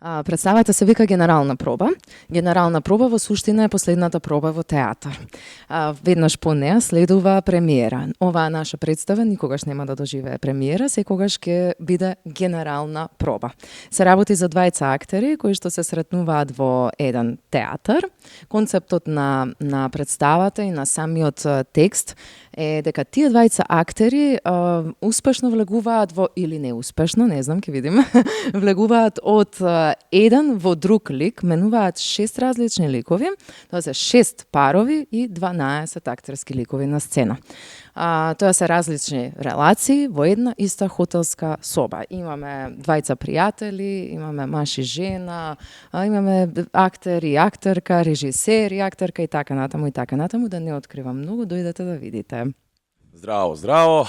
Представата се вика генерална проба. Генерална проба во суштина е последната проба во театар. Веднаш по неа следува премиера. Оваа наша представа никогаш нема да доживее премиера, секогаш ќе биде генерална проба. Се работи за двајца актери кои што се сретнуваат во еден театар. Концептот на представата и на самиот текст е дека тие двајца актери успешно влегуваат во, или неуспешно, не знам, ќе видиме, влегуваат од еден во друг лик, менуваат 6 различни ликови, тоа се 6 парови и 12 актерски ликови на сцена. Тоа се различни релации во една иста хотелска соба. Имаме двајца пријатели, имаме маж и жена, имаме актер и актерка, режисер и актерка и така натаму, да не откривам многу, дојдете да видите. Здраво, здраво.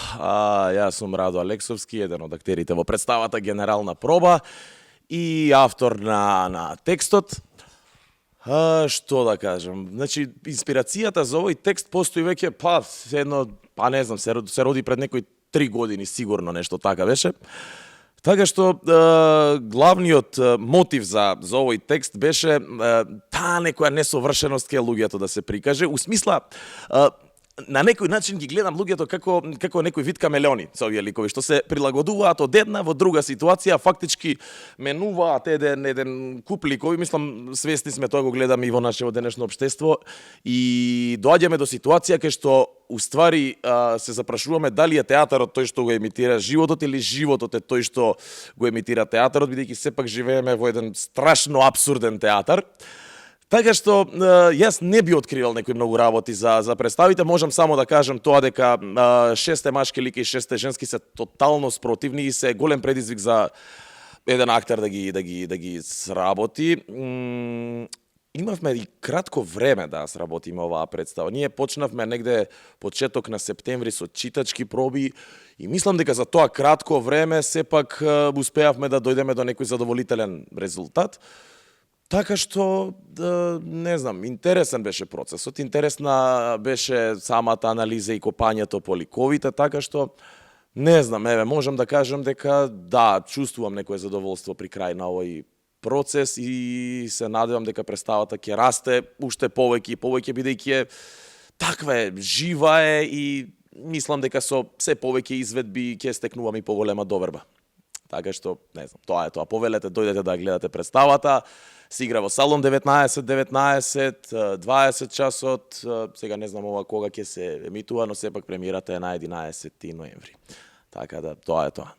Јас сум Радо Алексовски, еден од актерите во представата Генерална проба и автор на текстот. Што да кажам? Значи, инспирацијата за овој текст постои веќе, не знам, се роди пред некои 3 години, сигурно нешто така беше. Така што главниот мотив за овој текст беше таа некоја несовршеност кај луѓето да се прикаже, у смисла на некој начин ги гледам луѓето како некој вид камелеони со овие ликови, што се прилагодуваат од една во друга ситуација, фактички менуваат еден куп ликови. Мислам, свесни сме тоа, го гледаме и во нашето денешно општество, и доаѓаме до ситуација кај што уствари се запрашуваме дали е театарот тој што го емитира животот или животот е тој што го емитира театарот, бидејќи сепак живееме во еден страшно апсурден театар. Така што јас не би откривал некои многу работи за представите, можам само да кажам тоа дека 6 машки лики и 6 женски се тотално спротивни и се голем предизвик за еден актер да ги сработи. Имавме и кратко време да сработиме оваа представа. Ние почнавме негде почеток на септември со читачки проби и мислам дека за тоа кратко време сепак успеавме да дојдеме до некој задоволителен резултат. Така што, не знам, интересен беше процесот, интересна беше самата анализа и копањето по ликовите, така што, не знам, можам да кажам дека, да, чувствувам некое задоволство при крај на овој процес и се надевам дека представата ќе расте уште повеќе и повеќе, бидејќи таква е, жива е и мислам дека со се повеќе изведби ќе стекнувам и поголема доверба. Така што, не знам, тоа е тоа. Повелете, дојдете да гледате представата. Се игра во Салон 19, 20 часот. Сега не знам ова кога ќе се емитува, но сепак премиерата е на 11 ноември. Така да, тоа е тоа.